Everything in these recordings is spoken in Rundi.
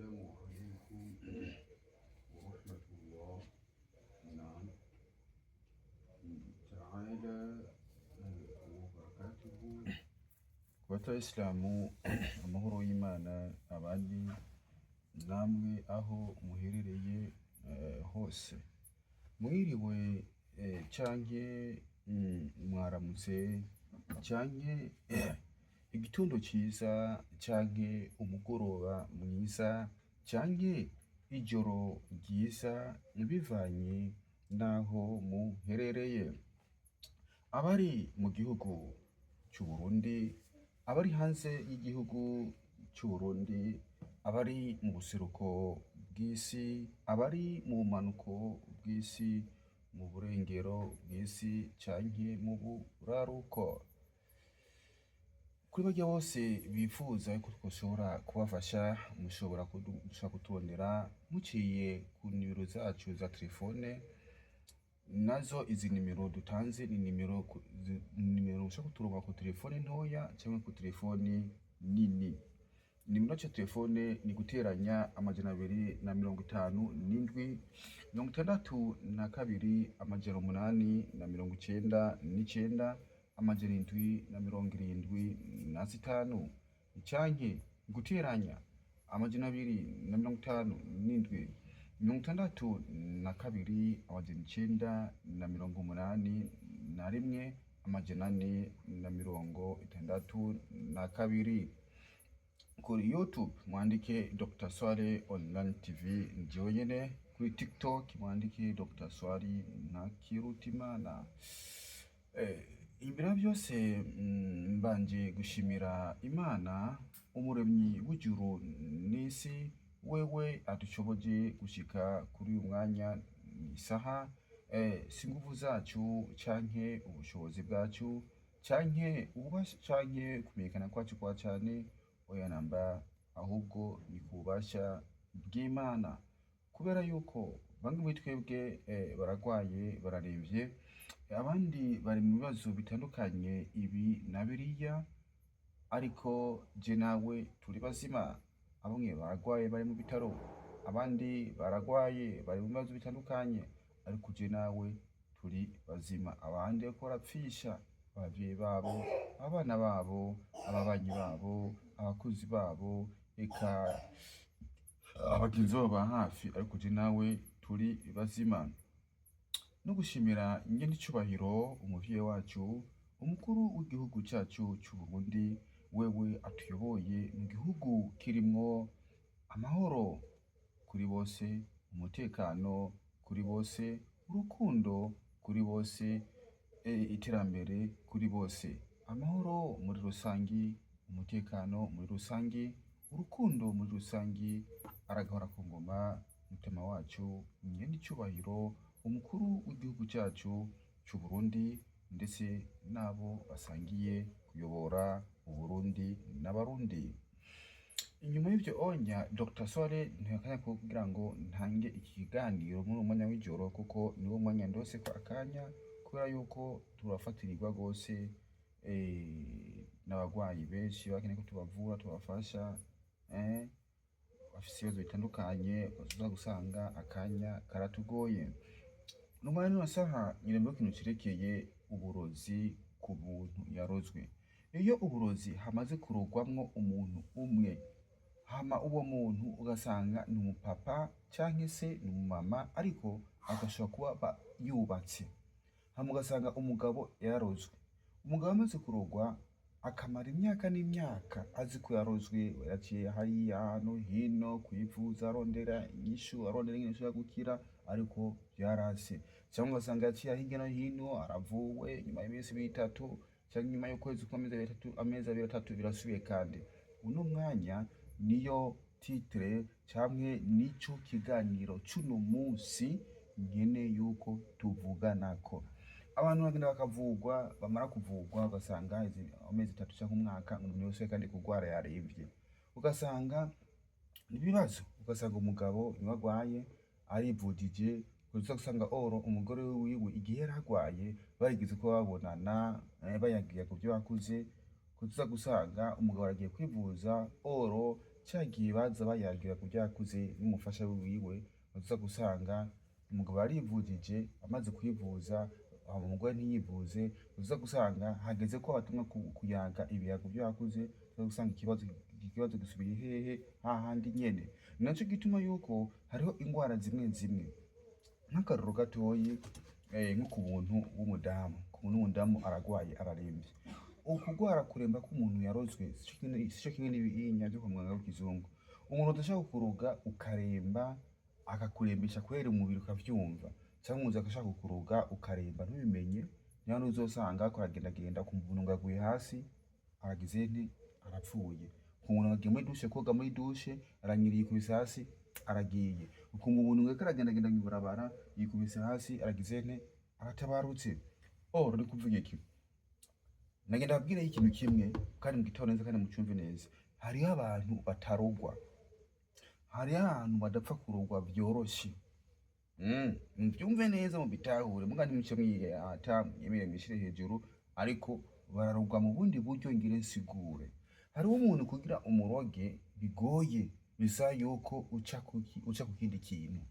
السلام عليكم ورحمة الله نعم تعالى وبركاته. Ku batayisilamu, amahoro y'Imana abandi namwe aho muherereye hose. Mwiriwe canke mwaramutse canke igitondo ciza canke umugoroba mwiza canke ijoro ryiza, bivanye n'aho muherereye. Abari mu gihugu c'Uburundi, abari hanze y'igihugu c'Uburundi, abari mu buseruko bw'isi, abari mu bumanuko bw'isi, mu burengero bw'isi canke mu buraruko. Kuri barya bose bifuza ko twoshobora kubafasha, mushobora kuturondera muciye ku nimero zacu za telefone. Nazo izi nimero dutanze ni nimero ushobora kuturonka ku telefone ntoya canke ku telefone nini. Nimero yacu ya telefone ni guteranya 257 62 899 775, canke guteranya 257 62 981 462. Kuri YouTube mwandike Dr Swale Online TV, njyewe nyene. Kuri TikTok mwandike Dr Swali Ntakirutimana. Imbere ya byose, mbanje gushimira Imana, umuremyi w'ijuru n'isi, wewe adushoboje gushika kuri uyu mwanya isaha. Si nguvu zacu canke ubushobozi bwacu canke ububasha canke kumenyekana kwacu kwa cane, oya namba, ahubwo ni ku bubasha bw'Imana, kubera yuko bamwe muri twebwe baragwaye, bararemvye, abandi bari mu bibazo bitandukanye ibi na biriya, ariko je nawe turi bazima. Bamwe baragwaye, bari mu bitaro, abandi baragwaye, bari mu bibazo bitandukanye, ariko je nawe turi bazima. Abandi bariko barapfisha abavyeyi babo, abana babo, ababanyi babo, abakozi babo, eka abagenzi babo ba hafi, ariko je nawe turi bazima. No gushimira nyen'icubahiro umuvyeyi wacu, umukuru w'igihugu cacu c'Uburundi, wewe atuyoboye mu gihugu kirimwo amahoro kuri bose, umutekano kuri bose, urukundo kuri bose, iterambere kuri bose. Amahoro muri rusangi, umutekano muri rusangi, urukundo muri rusangi, aragahora ku ngoma mutima wacu nyen'icubahiro umukuru w'igihugu cacu c'Uburundi, ndetse n'abo basangiye kuyobora Uburundi n'Abarundi. Inyuma y'ivyo onya, Dr Swale ntihakanya kugira ngo ntange iki kiganiro muri uwo mwanya w'ijoro, kuko niwo mwanya ndose ko akanya, kubera yuko turafatirirwa rwose n'abagwayi benshi bakeneye ko tubavura, tubafasha, bafise ibibazo bitandukanye, uza gusanga akanya karatugoye. Numara nino saha nyirembo ikintu cerekeye uburozi ku muntu yarozwe. Iyo uburozi hamaze kurogwamwo umuntu umwe, hama uwo muntu ugasanga ni umupapa canke se ni umumama, ariko agashobora kuba yubatse, hama ugasanga umugabo yararozwe. Umugabo amaze kurogwa, akamara imyaka n'imyaka azi ko yarozwe, yaraciye hariya no hino kwivuza, arondera inyishu, arondera ingene ashobora gukira, ariko vyaranse. Canke ugasanga yaciye hirya no hino, aravuwe, nyuma y'iminsi 3 canke nyuma y'ukwezi kumwe, amezi 2 3, amezi 2 3, birasubiye kandi. Uno mwanya niyo titre canke nico kiganiro c'uno munsi nkene yuko tuvuganako. Abantu bagenda bakavugwa, bamara kuvugwa ugasanga amezi 3 canke umwaka, umuntu yose kandi kugwara yaremvye, ugasanga ibibazo, ugasanga umugabo niwe agwaye, arivujije, uza gusanga oro umugore wiwe igihe yari agwaye barigeze kuba babonana, bayagiye ku vyo bakuze, kuza gusanga umugabo aragiye kwivuza, oro Ca gihe baza bayagira ku vyakuze n'umufasha wiwe, baza gusanga umugabo yarivujije, amaze kwivuza, hama umugore ntiyivuze, uza gusanga hageze ko batumwa kuyaga ibiyago vy'abakuze, uza gusanga ikibazo gisubiye hehe? Hahandi nyene. Ni naco gituma yuko hariho ingwara zimwe zimwe, nk'akarorero gatoyi, nko ku muntu w'umudamu, ku muntu w'umudamu aragwaye, araremvye. Ukugwara kuremba k'umuntu yarozwe sico kimwe n'ibiinya vyo kwa muganga w'ikizungu. Umuntu adashaka kukuroga ukaremba, akakurembesha kubera umubiri ukavyumva, canke umuntu agashaka kukuroga ukaremba ntubimenye, niho uzosanga ariko aragendagenda ukumva umuntu ngo aguye hasi, aragize nte, arapfuye. Ukumva umuntu agiye muri douche koga, muri douche aranyereye, yikubise hasi, aragiye. Ukumva umuntu ngo ariko aragendagenda mw'ibarabara, yikubise hasi, aragize nte, aratabarutse. Or ni kuvuga iki? Nagenda babwireyo ikintu kimwe kandi mugitore neza kandi mucumve neza. Hariho abantu batarogwa, hariho abantu badapfa kurogwa vyoroshe. Muvyumve neza, mubitahure, muga ntimuce mwihata, mwemere mwishire hejuru, ariko bararogwa mu bundi buryo ngire nsigure. Hariho umuntu kugira umuroge bigoye, bisaba yuko uca ku kindi kintu.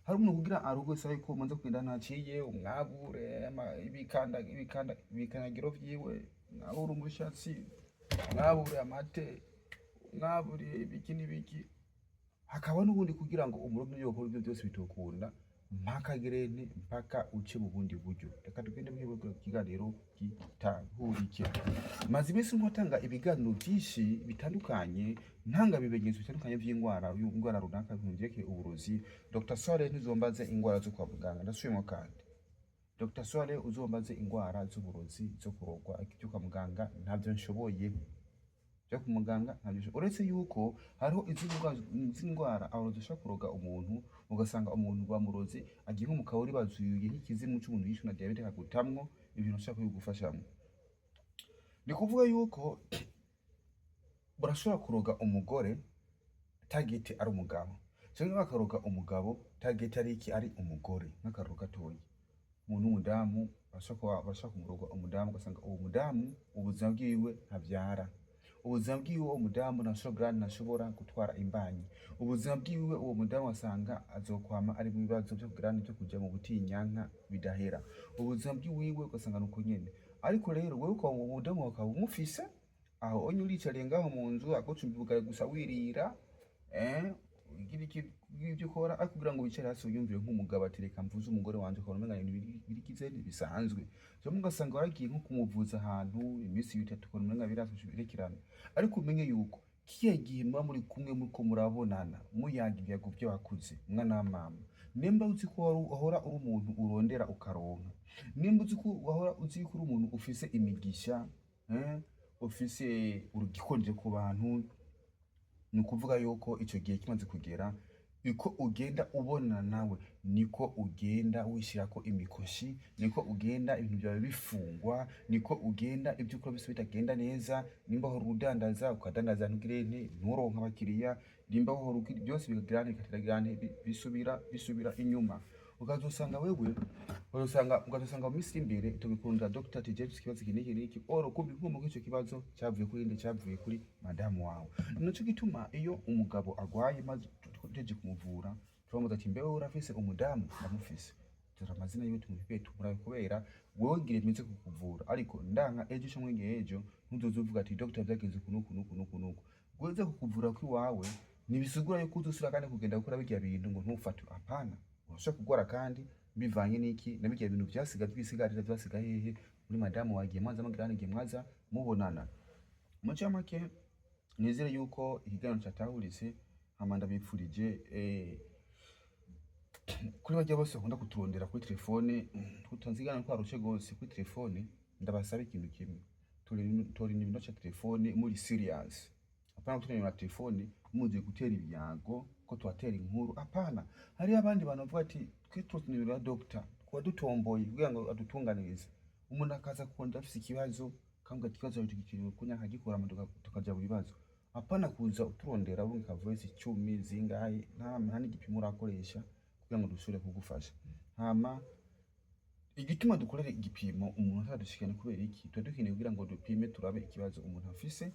Hari umuntu kugira arogwe bisaba yuko umanza kugenda ntaciye umwabure ibikanda ibikanda ibikanyagiro vyiwe, mwabure umushatsi, mwabure amate, mwabure ibiki n'ibiki. Hakaba n'ubundi kugira ngo umuroge n'ibyo bakora ibyo byose bitokunda mpaka gerene mpaka uce mu bundi buryo. Reka tugende mu kiganiro gitahurike. Maze iminsi nkotanga ibiganiro byinshi bitandukanye, ntanga ibimenyetso bitandukanye vy'ingwara, ingwara runaka, ibintu vyerekeye uburozi. Dr Sole, ntizombaze ingwara zo kwa muganga. Ndasubiyemo kandi, Dr Sole, uzombaze ingwara z'uburozi, zo kurogwa. Ibyo kwa muganga ntavyo nshoboye, byo ku muganga ntabyo nshoboye, uretse yuko hariho izindi ndwara abarozi bashobora kuroga umuntu, ugasanga umuntu bamuroze agiye nko mu kaburi, bazuye nk'ikizimu c'umuntu yishwe na diyabete, akagutamwo ibintu ashobora kubigufashamwo. Ni kuvuga yuko barashobora kuroga umugore target ari umugabo, canke bakaroga umugabo target ari iki, ari umugore. Nk'akarorero gatoyi, umuntu w'umudamu barashobora kumuroga umudamu, ugasanga uwo mudamu ubuzima bwiwe ntavyara, ubuzima bwiwe uwo mudamu ntashobora gutwara imbanyi, ubuzima bwiwe uwo mudamu asanga azokwama ari mu bibazo vyo kugira vyo kuja mu butinyanka bidahera, ubuzima bwiwiwe ugasanga nuko nyene. Ariko rero wewe ukaba uwo mudamu ukaba umufise aho onye, uricariye ngaho mu nzu, agucumba ubugari gusa, wirira, ugira iki, ibyo ukora, ariko kugira ngo wicare hasi wiyumvire nk'umugabo ati reka mvuze umugore wanje, ukabona umenga ni ibintu birigize bisanzwe. So ugasanga waragiye nko kumuvuza ahantu iminsi 3, ukabona umenga birasubije birekerana. Ariko umenye yuko kiya gihe muba muri kumwe, muriko murabonana, muyaga ibiyago vy'abakuze, mwana wa mama, nimba uzi ko wahora uri umuntu urondera ukaronka, nimba uzi ko wahora uzi ko uri umuntu ufise imigisha, ufise urugikonje ku bantu, ni ukuvuga yuko ico gihe kimaze kugera, uko ugenda ubonana nawe niko ugenda wishirako imikoshi, niko ugenda ibintu vyawe bifungwa, niko ugenda ivyo ukora vyose bitagenda neza. Nimba wahora udandaza, ukadandaza ntugire nte, nturonke abakiriya, nimba wahora ugira byose bikagira nte, bigateragira nte, bisubira inyuma, ukazosanga wewe ukazosanga mu minsi iri imbere tubikundira Dr. Ati James, ikibazo iki n'iki n'iki, oro kumva inkomoko y'ico kibazo cyavuye kuri nde? Cyavuye kuri madamu wawe. Nico gituma iyo umugabo agwaye maze tujeje kumuvura, turamubaza ati mbewe urafise umudamu? Ndamufise, tura amazina yiwe, tumubwiye, tumurabe, kubera wewe ngire meze kukuvura, ariko ndanka ejo canke igihe ejo ntuzoze uvuga ati Dr. vyagenze uku nuku nuku nuku nuku. Gweze kukuvura kw'iwawe ntibisigura yuko uzosubira kandi kugenda gukora birya bintu ngo ntufatwe. Hapana, urashobora kugwara kandi bivanye n'iki, na birya bintu vyasiga vyisigarira, vyasiga hehe? Muri madamu wagiye mwaza mugira igihe mwaza mubonana. Mu ncamake, nizere yuko ikiganiro catahuritse. Hama ndabipfurije, kuri barya bose bakunda kuturondera kuri telefone, tutanzigana twarushe gose kuri telefone, ndabasaba ikintu kimwe: tora inimero ca telefone muri serious, apana gutora inimero ya telefone muzi gutera ibyago ko tubatera inkuru. Apana, hariyo abandi bantu bavuga ati twe tuzi nimero ya doctor, kuba dutomboye kugira ngo adutunganirize. Umuntu akaza kurondera afise ikibazo, akambwira ati ikibazo gikenewe kunya akagikora, hama tukaja mu bibazo. Apana kuza uturondera urungika voice 10 zingahe, nta n'igipimo urakoresha kugira ngo dushobore kugufasha. Hama igituma dukorera igipimo umuntu atadushikana kubera iki? Tuba dukeneye kugira ngo dupime, turabe ikibazo umuntu afise.